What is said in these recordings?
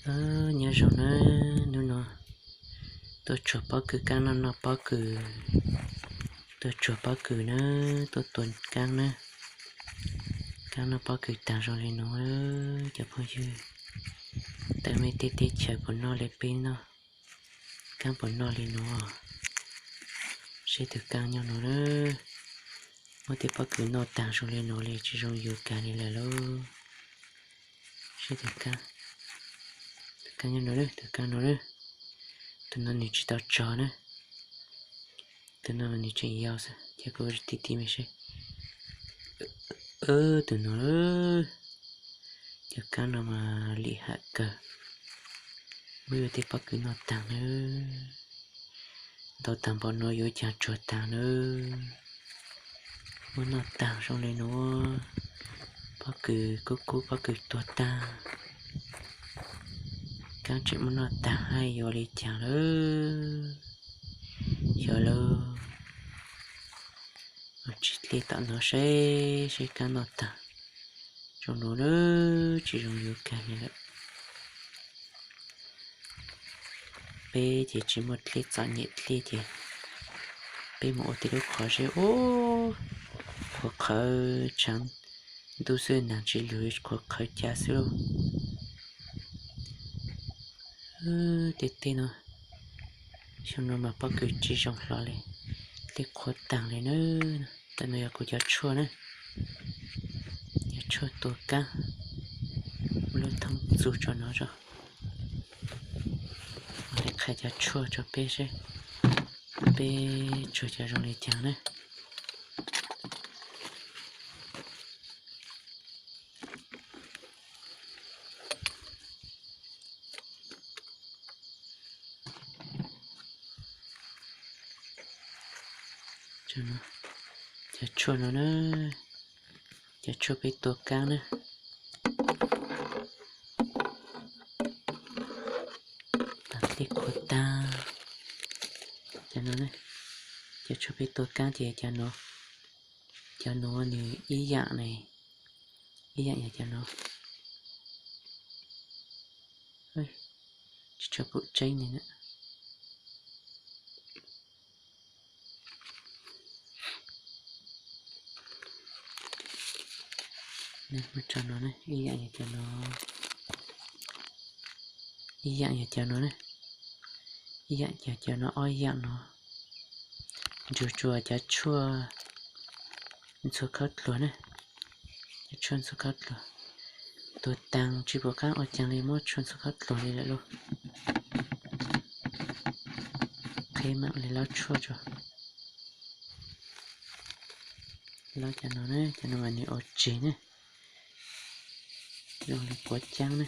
Nyob zoo na, hnub no tuaj tsuag pob kws, kaab noj noj pob kws, tuaj tsuag pob kws na, tuaj tua kaab na, kaab noj pob kws taag zoo li nuav, cov phooj ywg, tawm mej tej teb chaws puas noj li peb noj, kaab puas noj li nuav, seb tug kaab nyob nuav na, muab tej pob kws noj taag zoo li nuav li tsi zoo yuav kag li lawm lauj. Seb tug kaab, tug kaab nyob nuav, tug kaab nuav, tug nuav nwg tsi tau tsog na, tug nuav nwg tseem yau xwb, ces kuv ti ti mej seb. Tug nuav, cov kaab no mas lim ham kawg, muab yuav tej pob kws noj taag na, ntau taag npaum nuav yuav caag tsuag taag na, muab noj taag zoo li nuav, pob kws kub kub pob kws tuag taag, kaab tseem muab noj taag hab yuav li caag lawm, xyov lawm. Tsi dlej tom nuav seb, seb kaab noj taag zoo nuav na, tsi zoo yuav kag li lawm. Peb ces tsi muaj dlej, txom nyem dlej ces peb mus ua tej lub qhov zeb ub, qhuav qhawv tshaav ntuj xwb, naag tsi lug qhuav qhawv ca xwb lauj. Tej teb no, xyoo no mas pob kws tsi zoo hlo li, dlej qhuav taag li na. Tam no yog kuv cov tshuaj na, cov tshuaj tua kaab, muab lub thoob txug tso no tso, qha cov tshuaj tso peb seb peb tsuag cov zoo li caag na. Cov tshuaj no na, cov tshuaj peb tua kaab na. Taag dlej qhuav taag, cov no, cov tshuaj peb tua kaab ces cov nuav, cov nuav nws ib yaam ne, ib yaam yog cov nuav, tsi tshua pum tseeb ne. Ib yaam yog cov nuav, ib yaam yog cov nuav, ib yaam yog cov nuav, ob yaam nuav. Ntsug tsuas cov tshuaj ntxhua khaub dluag na, cov tshuaj ntxhua khaub dluag. Tua taag tsi pum qaab ua caag li muab tshuaj ntxhua khaub dluag li lawm lauj. Qheb maam li laub tshuaj tso. Laub cov no na, cov no mas nws ua tseg na, zoo li quav caab na.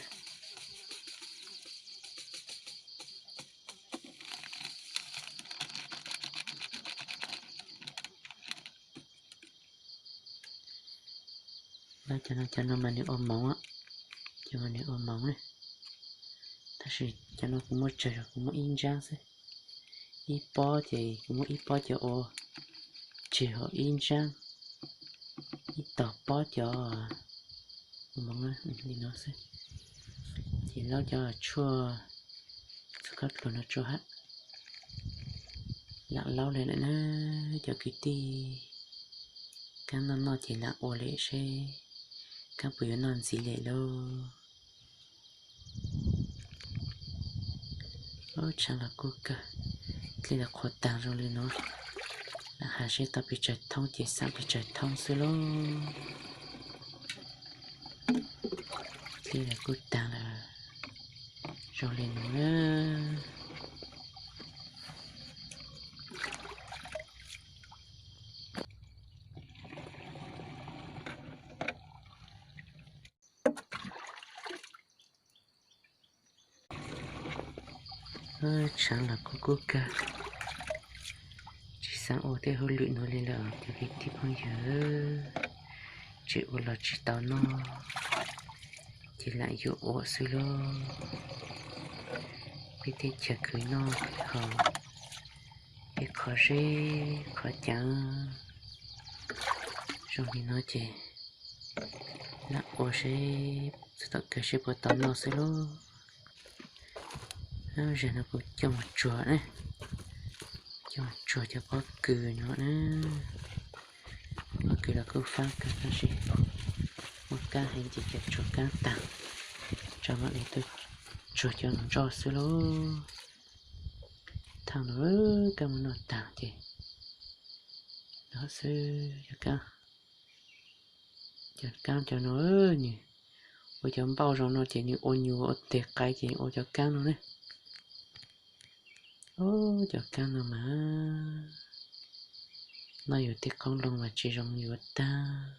Laub cov no, cov no mas nws ua moov, cov mas nws ua moov na. Tab sis cov no kuv muab tseg, kuv muab ib ntsaab xwb. Ib pob ces kuv muab ib pob cov ua tseg hauv ib ntsaab, ib tog pob cov ua moov li no xwb. Ces laub cov tshuaj ntxhua khaub dluag no tso hab. Laam laub li lawm na cov kwv tij. Kaab noj noj ces laam ua li seb kaab puas yuav noj ntxiv li lauj. Tshaav los kub kawg, dlej los qhuav taag zoo li no. Laam has seb tau pes tsawg thoob ces xaam pes tsawg thoob xwb lauj. Dlej los kuj taag lawm, zoo li no na. Tshaav los kuj kub kawg, tsis xaav ua tej hauj lwm nuav li lawm cov kwv tij phooj ywg, tseem ua los tsis tau noj, ces lam yuav ua xwb lauj. Peb teb chaws khwv noj khwv haus, tej qhov zeb qhov caav zoo li no ces lam ua seb txug tom kawg seb puas tau noj xwb lauj. Zaum no kuv coj mus tsuag na, coj mus tsuag cov pob kws no na. Pob kws los kuj fab kawg tab sis muaj kab heev ces coj tsuag kab tag, tso mam li tuaj tsuag cov ntsoj xwb lauj. Thaum no kab muab noj tag ces no xwb. Cov kab cov no nws ua cov npauj zoo no ces nws ua nyuv ua tes qaiv ces ua cov kab no ne. Cov kab no mas noj yuav tej qoob loo mas tsis zoo yuav tag.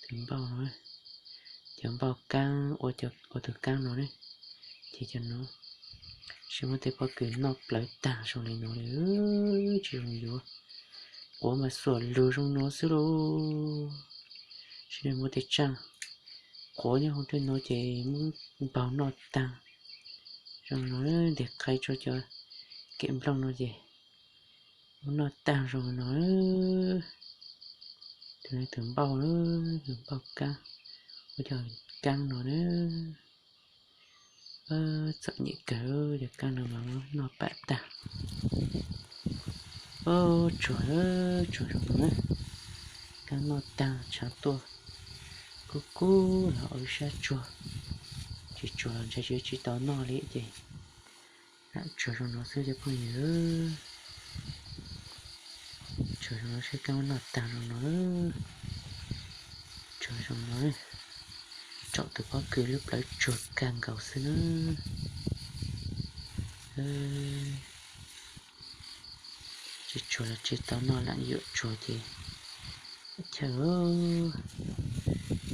Tus npauj no, cov npauj kab ua tus kab no ne, ces cov no sib muab tej pob kws noj plawv tag zoo li no li, tsis zoo yuav. Quav mas xuam lug zoo no xwb lauj. Sib muab tej tsaaj quav nyob hauv tej no ces muab npaug noj tag zoo no, ntes qaiv rau cov kev nplooj no ces muab noj tag zoo no. Tus no tus npauj, tus npauj kab, ua cov kab no na. Txom nyem kawg, cov kab no mas muab noj pam tag. Tsuag, tsuag zoo no, kab noj tag tshav tuaj kub kub los ua ib sab tsuag, tsis tsuag los ntshe tsis tau noj li ces lam tsuag zoo no xwb cov phooj ywg. Tsuag zoo no saib kab muab noj tag zoo no. Tsuag zoo no, tsaum tus pob kws lub plawv tsuag kawg nkaus xwb na. Tsis tsuag los tsis tau noj, lam yuam tsuag ces chawj,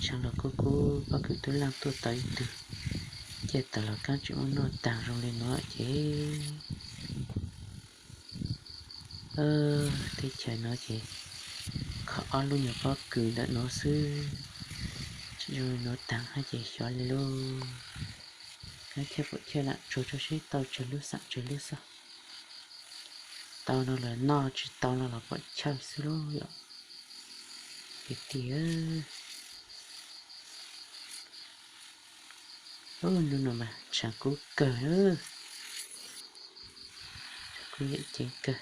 tshav los kub kub, pob kws tub laaj tuaj tau ib tug, ciaj tawm los kab tseem muab noj tag zoo li no ces teb chaws no ces kho ob lub nyuag pob kws ntawm no xwb, tsis zoo li no tag hab ces xyov li lauj. Kab chawj puam chawj lam tsuag tso seb tau tsawg lub xaam tsawg lub xwb. Tau no los noj, tsis tau no los puam chawj xwb lauj yom. Kwv tij, lub no mas tshav kub kawg, tshav kub yam ceev kawg.